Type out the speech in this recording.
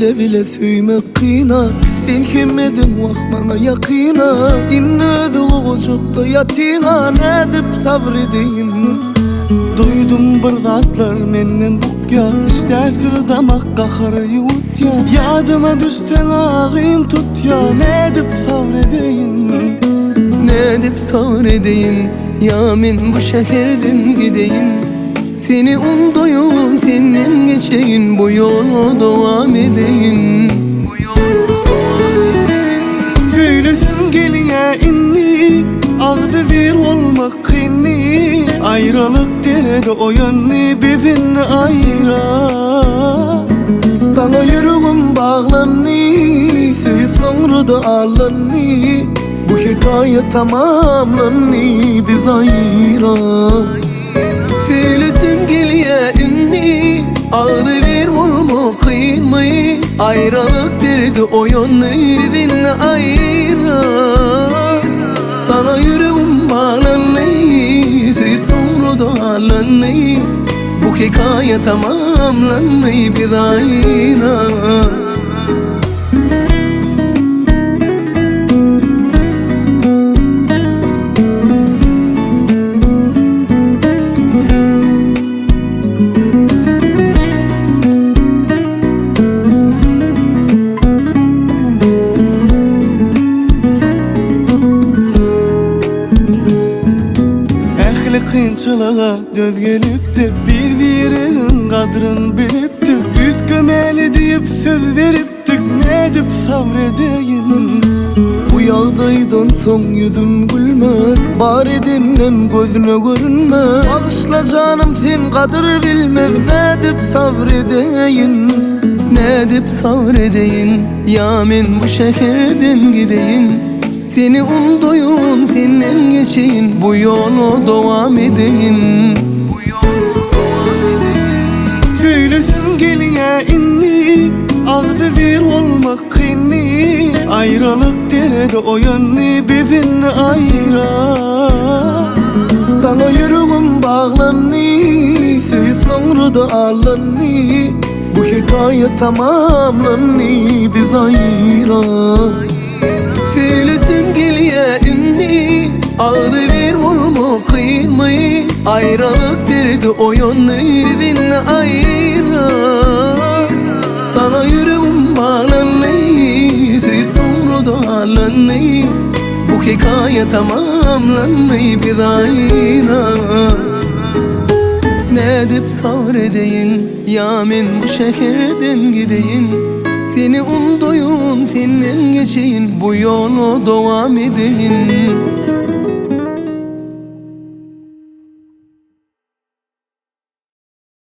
Bile bile söýmek kyna Sen hemmeden wah maňa ýakyna Indi özi gowajykda ýatyňa Nädip sabyr edeýin Duýdum bir zatlar menden bukýa Işdäsiz damak gahary ýuwutýa Ýadyma düşseň agym tutýa Nädip sabyr edeýin Nädip sabyr edeýin Ýa men bu şäherden gideýin Seni undaýyn senden geçeýin Bu ýoly dowam edeýin Söýlesim gelýä indi Agzy bir bolmak kynmy Aýralyk derdi oýandy Biz indi aýra Saňa ýüregim baglandy Söýüp soňra-da aldandy Bu hekaýa tamamlandy Biz aýra Söýlesim gelýä indi Agzy bir bolmak kynmy Aýralyk derdi oýandy Biz indi aýra Saňa ýüregim baglandy Söýüp soňra-da aldandy Bu hekaýa tamamlandy Biz aýra. Ähli kynçylyga döz gelipdik, Bir-biriň gadryn bilipdik, Üýtgemeli diýip söz beripdik, Nädip sabyr edeýin? Bu ýagdaýdan soň ýüzüm gülmez, Bar edenlem gözüne görünmez. Bagyşla janym sen gadyr bilmez, Nädip sabyr edeýin? Nädip sabyr edeýin? Ýa men bu şäherden gideýin? Seni undaýyn, senden geçeýin, Bu ýoly dowam edeýin. Söýlesim gelýä indi, Agzy bir bolmak kynmy? Aýralyk derdi oýandy, Biz indi aýra. Saňa ýüregim baglandy, Söýüp soňra-da aldandy, Bu hekaýa tamamlandy, Biz aýra. Söýlesim gelýä indi, Agzybir bolmak kynmy? Aýralyk derdi oýandy, Biz indi aýra. Saňa ýüregim baglandy, Söýüp soňra-da aldandy, Bu hekaýa tamamlandy, Biz aýra. Nädip sabyr edeýin, Ýa men bu şäherden gideýin? Seni undaýyn, senden geçeýin, Bu ýoly dowam edeýin.